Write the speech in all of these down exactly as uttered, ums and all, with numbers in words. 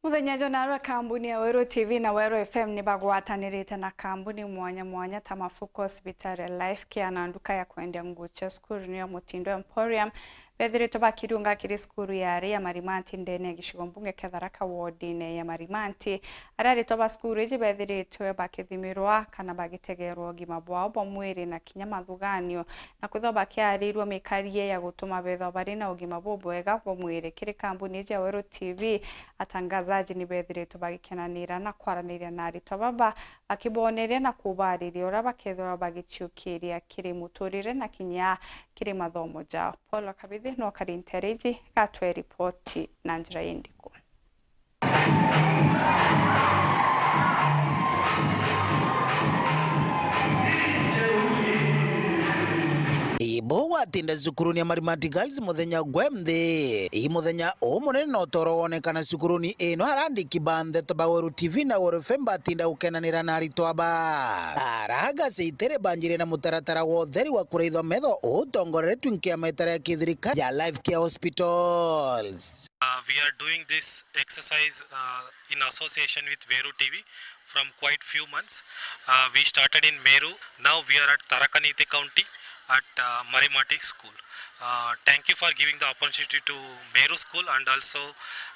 Muthenya jwa narua, kambuni ya Weru T V na Weru F M ni bagwatanirite na kambuni mwanya mwanya ta Mafuko Hospital, Life Care na nduka ya kwendia nguo cia cukuru niyo Mutindo Emporium. Bethiritwe bakirunga kiri cukuru ya ari ya Marimanti ndene ya gicigo mbunge kia Tharaka wodine ya Marimanti. Aria aritwa ba cukuru iji bethiritwe bakithimirwa kana bagitegerwa ugima bwao bwa mwiri na kinya mathuganio, na kwithwa bakiaririrua mikarie ya gutuma bethwa bari na ugima bubwega bwa mwiri. Kiri kambuni iji ya Weru T V, atangazaji ni bethiritwe bagikenanira na kwaraniria na aritwa baba, bakiboneria na kubariria uria bakethirwa bagiciukiria kiri muturire na kinya kiri mathomo jao. Paul Kabithi no kari ntereji gatwe ripoti na njira indiku. Ibo watinda cukuruni ya Marimanti Girls muthenya gwe nthi. I muthenya umunene na utoro wonekana cukuruni ino, arandiki ba ndeto ba Weru T V na Weru F M batinda gukenanira na aritwa ba. Araga ceitere banjire na mutaratara wa utheri wa kuraithwa metho utongoreretwe nkiama itara ya kithirikari ya Life Care Hospitals. Uh, we are doing this exercise, uh, in association with Weru T V from quite few months. Uh, we started in Meru. Now we are at Tharaka Nithi County at, uh, Marimanti School. Uh, thank you for giving the opportunity to Meru School and also,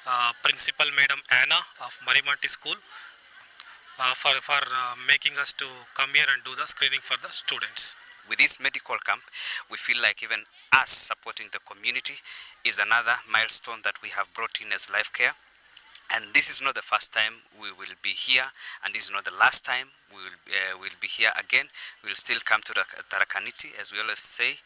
uh, Principal Madam Anna of Marimanti School, uh, for, for, uh, making us to come here and do the screening for the students. With this medical camp, we feel like even us supporting the community is another milestone that we have brought in as Life Care. And this is not the first time we will be here, and this is not the last time we will, uh, will be here again. We will still come to Tharaka-, Tharaka Nithi, as we always say,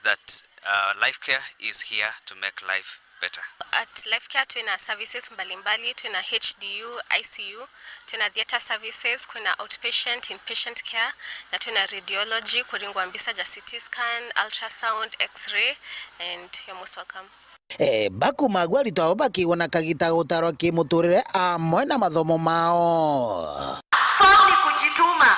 that, uh, Life Care is here to make life better. At Life Care twina services mbalimbali, twina H D U, I C U, twina theatre services, kwina outpatient, inpatient care, na twina radiology, kuringwa mbica ja C T scan, ultrasound, X-ray, and you're most welcome. Eh, bakuma agu aritwa abo bakigwa na kagita ga gutarwa kimuturire amwe na mathomo mao. Form ni kujituma.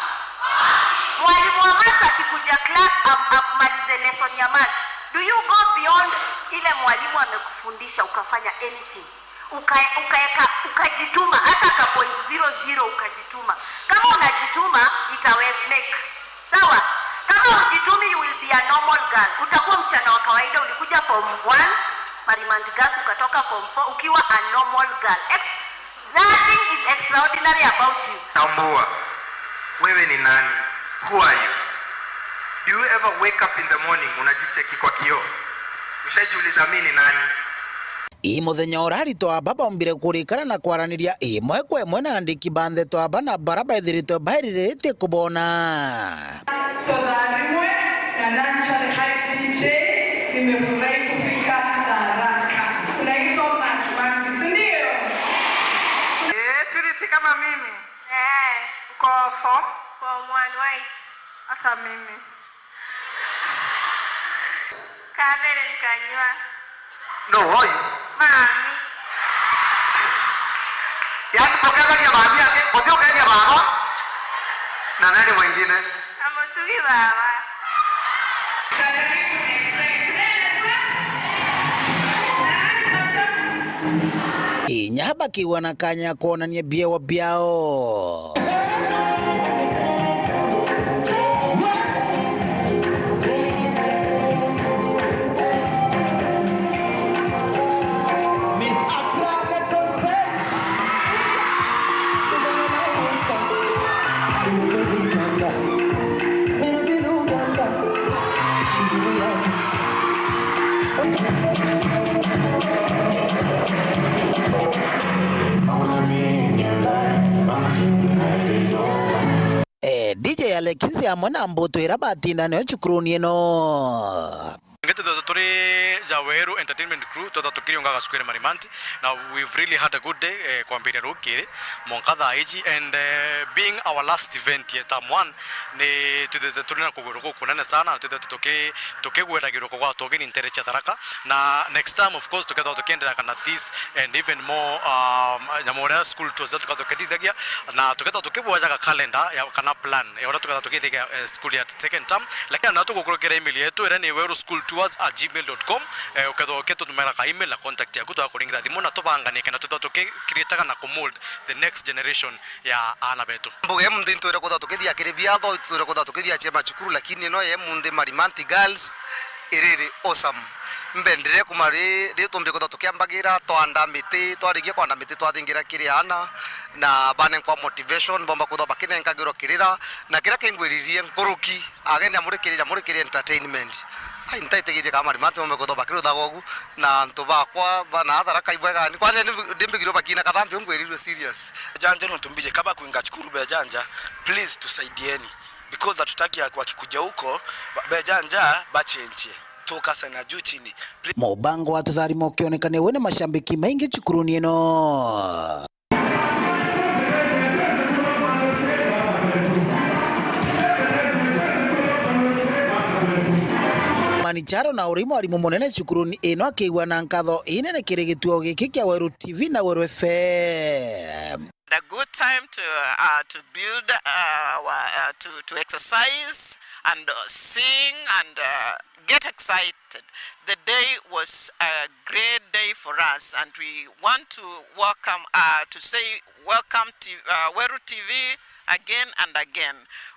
Mwalimu wa maths akikuja class, am-, amalize lesson ya maths. Do you go beyond ile mwalimu amekufundisha ukafanya anything? Ukae-, ukaeka, ukajituma, hata ka point zero zero ukajituma. Kama unajituma, itawe make. Sawa? Kama hujitumi, you will be a normal girl. Utakuwa msichana wa kawaida, ulikuja form one, Marimanti Girls, ukatoka form four, ukiwa a normal girl. Ex-, nothing is extraordinary about you. Tambua, wewe ni nani? Who are you? Do you ever wake up in the morning, unajicheki kwa kioo? Ushajiuliza, "Mimi ni nani?" I muthenya uria aritwa aba baumbire kurikana na kwaraniria imwe kwa imwe na andiki ba ndeto aba na bara baithiritwe bairiritie kubona. Todharimwe na Nanchari High D J, nimefurahi kufika Tharaka. Unaitwa Mark Manti, si ndio? Eh, Purity kama mimi. Eh. Uko form? Form one, white. Hata mimi. Catherine Kanyua. No, woi. Mami. Yaani, ukiangalia mami yake, ukiangalia baba. Na nani mwingine? Amutugi baba. Inya bakiwa na kanya ya kwonania biewa biao. Miss Accra, next on stage. Eh, D J Alexis amwe na mbutu ira batinda nayo cukuruni ino. Ngi twithirwa turi ja Weru Entertainment Crew, twithirwa tukiriunga gacuku-iri Marimanti, na we've really had a good day, eh, kwambiria rukiri, mwanka thaa iji, and, eh, being our last event ya term one, ni twithirite turi na kugwirwa gukunene sana, na twithirite tuki-, tukigwiragirwa kugwatwa ugeni ntere cia Tharaka, na next time, of course, tukethirwa tukiendelea na this and even more, um, nyamu uria school tours iria tukethirwa tukithithagia, na tukethirwa tukibwajaga calendar ya, kana plan ya uria tukethirwa tukithithagia, eh, school ya second term, lakini na tugukurukira email yetu iria ni Weru School Tours at gmail dot com. Eh, ukethirwa ukitutumira ka email na contact yaku, tugakuringira thimu na tubanganie kenda twithirwa tukikiritaga na kumold the next generation ya aana betu. Mbuge munthi ntwire kwithirwa tukithia kiri biatho, itwire kwithirwa tukithia cia macukuru, lakini ino ya munthi Marimanti Girls iriri awesome. Mbendire kuma ri, ri tumbire kwithirwa tukiambagira, twanda miti, twarikia kwanda miti twathingira kiri aana, na banenkwa motivation, bomba kwithirwa bakinenkagirwa kirira, na kiria kingwiririe nkuruki, ageni amurikiri, amurikiri entertainment. Ai, ntaitegetie kama Marimanti bombe kwithirwa bakiruthaga ugu, na antu bakwa bana athara kaibwega, ni kwanja ni, ndimbigirwe bakina kathambi ungwirirwe serious. Janja nontu mbije kaba kwinga cukuru bejanja, please tusaidieni. Because hatutaki ya-, wakikuja huko, ba-, bejanja bachenjie. Tukasana juu chini. Please. Mubango wa tutharima ukionekania wina mashabiki maingi cukuruni ino. Manicharo na uri mwarimu munene cukuruni ino akiigua na nkatho inene kiri gituo giki kia Weru T V na Weru F M. A good time to, uh, to build, uh, our, uh, to, to exercise and, uh, sing and, uh, get excited. The day was a great day for us, and we want to welcome, uh, to say welcome to, uh, Weru T V again and again.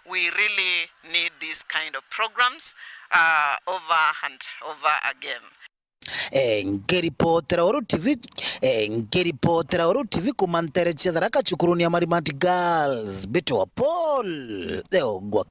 We really need these kind of programs, uh, over and over again. Eh, nkiripotera Weru T V, eh, nkiripotera Weru T V kuma ntere cia Tharaka cukuruni ya Marimanti Girls, Mbitwa Paul Eogwa.